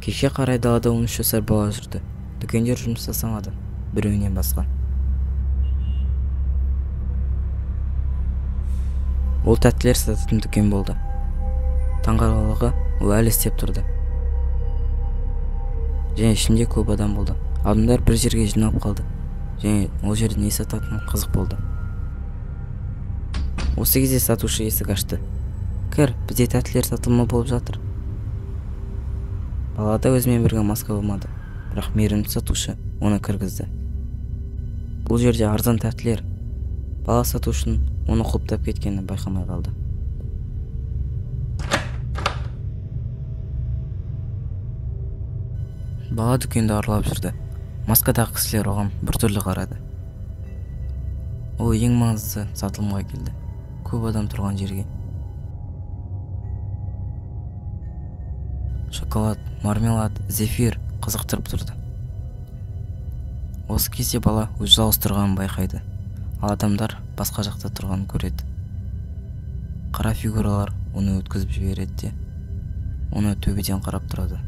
Кешке қарай далада 13 жасар бала жүрді. Дүкендер жұмыс жасамады, біреуінен басқа. Ол тәттілер сататын дүкен болды. Таңғаларлығы, ол әлі істеп тұрды. Және ішінде көп адам болды. Адамдар бір жерге жиналып қалды. Және ол жерде не сататыны қызық болды. Осы кезде сатушы есік ашты. Кір, бізде тәттілер сатылымы болып жатыр. Балада өзімен бірге маска болмады, бірақ мейірімді сатушы оны кіргізді. Бұл жерде арзан тәттілер. Бала сатушының оны құлыптап кеткенін байқамай қалды. Бала дүкенді аралап жүрді. Маскадағы кісілер оған біртүрлі қарады. Ол ең маңыздысы сатылымға келді. Көп адам тұрған жерге. Шоколад, мармелад, зефир қызықтырып тұрды. Осы кезде бала өз жалғыз тұрғанын байқайды. Ал адамдар басқа жақта тұрғанын көреді. Қара фигуралар оны өткізіп жібереді де, оны төбеден қарап тұрады.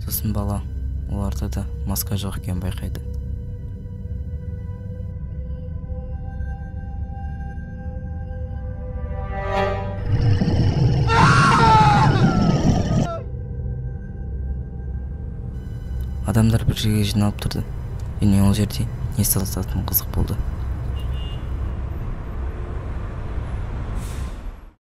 Сосын бала оларда да маска жоқ екенін байқайды. Адамдар бір жерге жиналып тұрды. Және ол жерде не сатылатыны қызық болды.